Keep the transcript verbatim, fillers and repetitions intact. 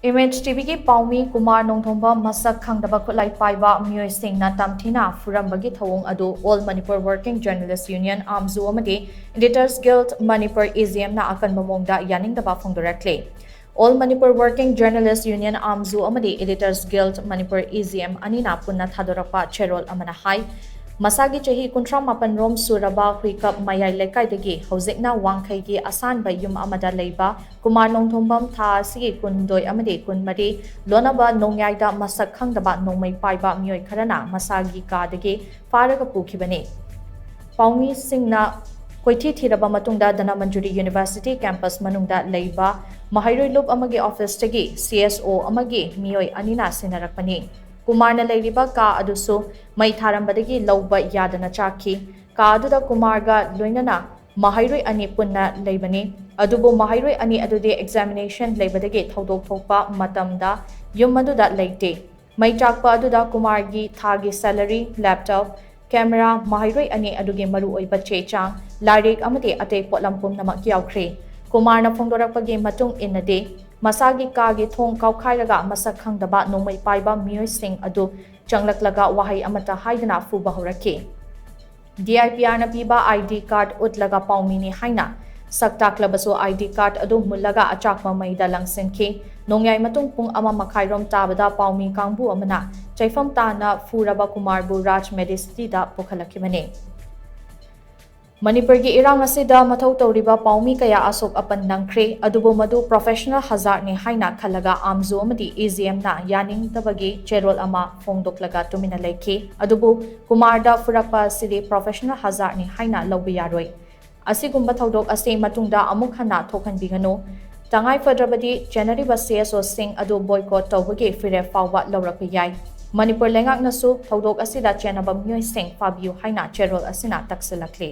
Image TVꯒꯤ ꯄꯥꯎꯃꯤ Kumar Nongthombam ꯃꯁꯛ ꯈꯪꯗꯕ ꯈꯨꯠꯂꯥꯏ ꯄꯥꯏꯕ ꯃꯤꯑꯣꯏꯁꯤꯡꯅ ꯇꯝꯊꯤꯅ ꯐꯨꯔꯝꯕꯒꯤ ꯊꯧꯑꯣꯡ ꯑꯗꯨ All Manipur Working Journalist Union, AMJU ꯑꯃꯗꯤ Editors Guild Manipur, AGMꯅ ꯑꯀꯟꯕ ꯃꯑꯣꯡꯗ ꯌꯥꯅꯤꯡꯗꯕ ꯐꯣꯡꯗꯣꯔꯛꯂꯤ꯫ All Manipur Working Journalist Union, AMJU ꯑꯃꯗꯤ Editors Guild Manipur, AGM ꯑꯅꯤꯅ ꯄꯨꯟꯅ ꯊꯥꯗꯣꯔꯛꯄ ꯆꯦꯔꯣꯜ ꯑꯃꯅ ꯍꯥꯏ, ꯃꯁꯥꯒꯤ ꯆꯍꯤ ꯀꯨꯟꯊ꯭ꯔꯥ ꯃꯥꯄꯟ ꯔꯣꯝ ꯁꯨꯔꯕ ꯍꯨꯏꯀꯞ ꯃꯌꯥꯏ ꯂꯩꯀꯥꯏꯗꯒꯤ ꯍꯧꯖꯤꯛꯅ ꯋꯥꯡꯈꯩꯒꯤ ꯑꯁꯥꯟꯕ ꯌꯨꯝ ꯑꯃꯗ ꯂꯩꯕ ꯀꯨꯃꯥꯔ ꯅꯣꯡꯊꯣꯝꯕꯝ ꯊꯥ ꯑꯁꯤꯒꯤ ꯀꯨꯟꯍꯨꯝꯗꯣꯏ ꯑꯃꯗꯤ ꯀꯨꯟꯃꯔꯤ ꯂꯣꯟꯅꯕ ꯅꯣꯡꯌꯥꯏꯗ ꯃꯁꯛ ꯈꯪꯗꯕ ꯅꯣꯡꯃꯩ ꯄꯥꯏꯕ ꯃꯤꯑꯣꯏ ꯈꯔꯅ ꯃꯁꯥꯒꯤ ꯀꯥꯗꯒꯤ ꯐꯥꯔꯒ ꯄꯨꯈꯤꯕꯅꯤ꯫ ꯄꯥꯎꯃꯤꯁꯤꯡꯅ ꯀꯣꯏꯊꯤ ꯊꯤꯔꯕ ꯃꯇꯨꯡꯗ ꯙꯅꯃꯟꯖꯨꯔꯤ University campus ꯃꯅꯨꯡꯗ ꯂꯩꯕ ꯃꯍꯩꯔꯣꯏ ꯂꯨꯞ ꯑꯃꯒꯤ officeꯇꯒꯤ CSO ꯑꯃꯒꯤ ꯃꯤꯑꯣꯏ ꯑꯅꯤꯅ ꯁꯤꯟꯅꯔꯛꯄꯅꯤ꯫ ꯀꯨꯃꯥꯔꯅ ꯂꯩꯔꯤꯕ ꯀꯥ ꯑꯗꯨꯁꯨ ꯃꯩ ꯊꯥꯔꯝꯕꯗꯒꯤ ꯂꯧꯕ ꯌꯥꯗꯅ ꯆꯥꯛꯈꯤ꯫ ꯀꯥ ꯑꯗꯨꯗ ꯀꯨꯃꯥꯔꯒ ꯂꯣꯏꯅꯅ ꯃꯍꯩꯔꯣꯏ ꯑꯅꯤ ꯄꯨꯟꯅ ꯂꯩꯕꯅꯤ꯫ ꯑꯗꯨꯕꯨ ꯃꯍꯩꯔꯣꯏ ꯑꯅꯤ ꯑꯗꯨꯗꯤ examination ꯂꯩꯕꯗꯒꯤ ꯊꯧꯗꯣꯛ ꯊꯣꯛꯄ ꯃꯇꯝꯗ ꯌꯨꯝ ꯑꯗꯨꯗ ꯂꯩꯇꯦ꯫ ꯃꯩ ꯆꯥꯛꯄ ꯑꯗꯨꯗ ꯀꯨꯃꯥꯔꯒꯤ ꯊꯥꯒꯤ salary, laptop, camera, ꯃꯍꯩꯔꯣꯏ ꯑꯅꯤ ꯑꯗꯨꯒꯤ ꯃꯔꯨꯑꯣꯏꯕ ꯆꯦ ꯆꯥꯡ, ꯂꯥꯏꯔꯤꯛ ꯑꯃꯗꯤ ꯑꯇꯩ ꯄꯣꯠꯂꯝ ꯄꯨꯝꯅꯃꯛ ꯌꯥꯎꯈ꯭ꯔꯦ꯫ ꯀꯨꯃꯥꯔꯅ ꯐꯣꯡꯗꯣꯔꯛꯄꯒꯤ ꯃꯇꯨꯡ ꯏꯟꯅꯗꯤ, ꯃꯁꯥꯒꯤ ꯀꯥꯒꯤ ꯊꯣꯡ ꯀꯥꯎꯈꯥꯏꯔꯒ ꯃꯁꯛ ꯈꯪꯗꯕ ꯅꯣꯡꯃꯩ ꯄꯥꯏꯕ ꯃꯤꯑꯣꯏꯁꯤꯡ ꯑꯗꯨ ꯆꯪꯂꯛꯂꯒ ꯋꯥꯍꯩ ꯑꯃꯠꯇ ꯍꯥꯏꯗꯅ ꯐꯨꯕ ꯍꯧꯔꯛꯈꯤ꯫ DIPRꯅ ꯄꯤꯕ ID card ꯎꯠꯂꯒ ꯄꯥꯎꯃꯤꯅꯤ ꯍꯥꯏꯅ ꯁꯛ ꯇꯥꯛꯂꯕꯁꯨ ID card ꯑꯗꯨ ꯃꯨꯜꯂꯒ ꯑꯆꯥꯛꯄ ꯃꯩꯗ ꯂꯪꯁꯤꯟꯈꯤ꯫ ꯅꯣꯡꯌꯥꯏ ꯃꯇꯨꯡ ꯄꯨꯡ ꯑꯃ ꯃꯈꯥꯏꯔꯣꯝ ꯇꯥꯕꯗ ꯄꯥꯎꯃꯤ ꯀꯥꯡꯕꯨ ꯑꯃꯅ ꯆꯩꯐꯝ ꯇꯥꯅ ꯐꯨꯔꯕ ꯀꯨꯃꯥꯔꯕꯨ ꯔꯥꯖ Medincityꯗ ꯄꯨꯈꯠꯂꯛꯈꯤꯕꯅꯤ꯫ ꯃꯅꯤꯄꯨꯔꯒꯤ ꯏꯔꯥꯡ ꯑꯁꯤꯗ ꯃꯊꯧ ꯇꯧꯔꯤꯕ ꯄꯥꯎꯃꯤ ꯀꯌꯥ ꯑꯁꯣꯛ ꯑꯄꯟ ꯅꯪꯈ꯭ꯔꯦ, ꯑꯗꯨꯕꯨ ꯃꯗꯨ professional hazardꯅꯤ ꯍꯥꯏꯅ ꯈꯜꯂꯒ AMJU ꯑꯃꯗꯤ AGMꯅ ꯌꯥꯅꯤꯡꯗꯕꯒꯤ ꯆꯦꯔꯣꯜ ꯑꯃ ꯐꯣꯡꯗꯣꯛꯂꯒ ꯇꯨꯃꯤꯟꯅ ꯂꯩꯈꯤ꯫ ꯑꯗꯨꯕꯨ ꯀꯨꯃꯥꯔꯗ ꯐꯨꯔꯛꯄ ꯑꯁꯤꯗꯤ professional hazardꯅꯤ ꯍꯥꯏꯅ ꯂꯧꯕ ꯌꯥꯔꯣꯏ꯫ ꯑꯁꯤꯒꯨꯝꯕ ꯊꯧꯗꯣꯛ ꯑꯁꯤ ꯃꯇꯨꯡꯗ ꯑꯃꯨꯛ ꯍꯟꯅ ꯊꯣꯛꯍꯟꯕꯤꯒꯅꯨ꯫ ꯇꯉꯥꯏ ꯐꯗ꯭ꯔꯕꯗꯤ ꯆꯦꯟꯅꯔꯤꯕ CSOꯁꯤꯡ ꯑꯗꯨ boycott ꯇꯧꯕꯒꯤ ꯐꯤꯔꯦꯞ ꯐꯥꯎꯕ ꯂꯧꯔꯛꯄ ꯌꯥꯏ꯫ ꯃꯅꯤꯄꯨꯔ ꯂꯩꯉꯥꯛꯅꯁꯨ ꯊꯧꯗꯣꯛ ꯑꯁꯤꯗ ꯆꯦꯟꯅꯕ ꯃꯤꯑꯣꯏꯁꯤꯡ ꯐꯥꯕꯤꯌꯨ ꯍꯥꯏꯅ ꯆꯦꯔꯣꯜ ꯑꯁꯤꯅ ꯇꯛꯁꯤꯜꯂꯛꯂꯤ꯫